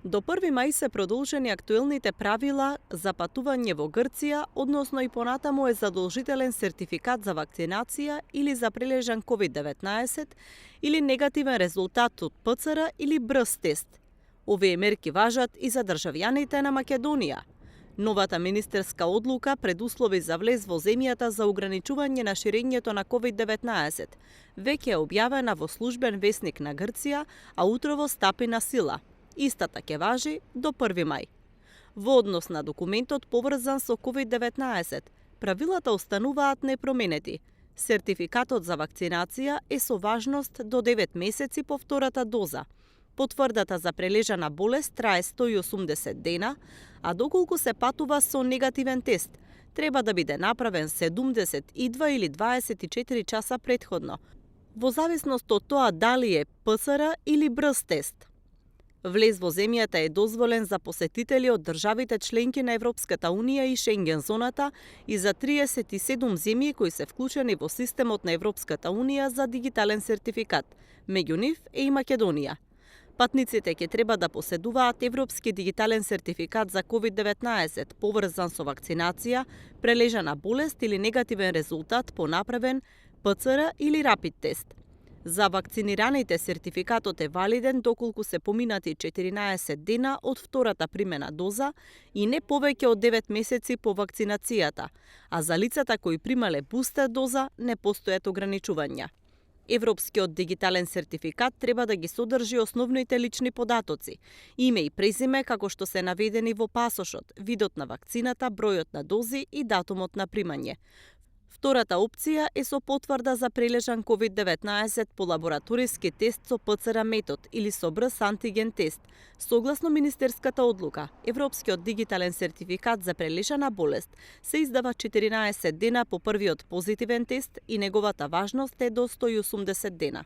До 1 мај се продолжени актуелните правила за патување во Грција, односно и понатаму е задолжителен сертификат за вакцинација или за прележан COVID-19 или негативен резултат од ПЦР или брз тест. Овие мерки важат и за државјаните на Македонија. Новата министерска одлука предуслови за влез во земјата за ограничување на ширењето на COVID-19 веќе е објавена во службен весник на Грција, а утрово стапи на сила. Истата ќе важи до 1 мај. Во однос на документот поврзан со COVID-19, правилата остануваат непроменети. Сертификатот за вакцинација е со важност до 9 месеци по втората доза. Потврдата за прележана болест трае 180 дена, а доколку се патува со негативен тест, треба да биде направен 72 или 24 часа претходно, во зависност од тоа дали е ПЦР или брз тест. Влез во земјата е дозволен за посетители од државите членки на Европската Унија и Шенген зоната и за 37 земји кои се вклучени во системот на Европската Унија за дигитален сертификат. Меѓу нив е и Македонија. Патниците ќе треба да поседуваат европски дигитален сертификат за COVID-19 поврзан со вакцинација, прележана болест или негативен резултат по направен ПЦР или рапид тест. За вакцинираните сертификатот е валиден доколку се поминати 14 дена од втората примена доза и не повеќе од 9 месеци по вакцинацијата, а за лицата кои примале бустер доза не постојат ограничувања. Европскиот дигитален сертификат треба да ги содржи основните лични податоци, име и презиме како што се наведени во пасошот, видот на вакцината, бројот на дози и датумот на примање. Втората опција е со потврда за прележан COVID-19 по лабораториски тест со ПЦР метод или со брз антиген тест. Согласно министерската одлука, Европскиот дигитален сертификат за прележана болест се издава 14 дена по првиот позитивен тест и неговата важност е до 180 дена.